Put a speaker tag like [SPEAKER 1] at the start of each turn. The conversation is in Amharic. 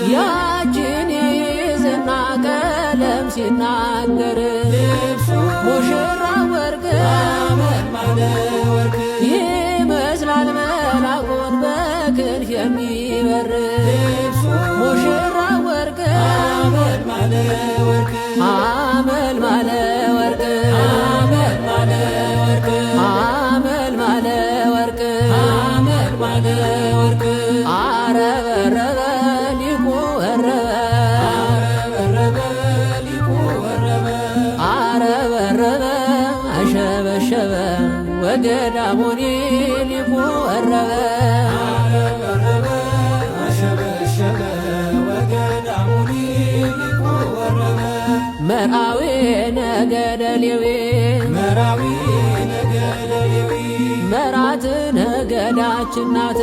[SPEAKER 1] ያችን ይዝና ቀለም ሲናገር ሙሽራ ወርቅ ይመስላል መላኩን በክንፍ የሚበር ሙሽራ ወርቅ አመል ማለ ወርቅ አመል ማለ ወርቅ አረበረበ ሊቁ ወረበ አረበረበ አሸበሸበ ወገዳሙኒ ሊቁ ወረበ መርአዊ ነገደ ሌዊ
[SPEAKER 2] መራዊ ነገደ ሌዊ
[SPEAKER 1] መራት ነገዳችን ናት።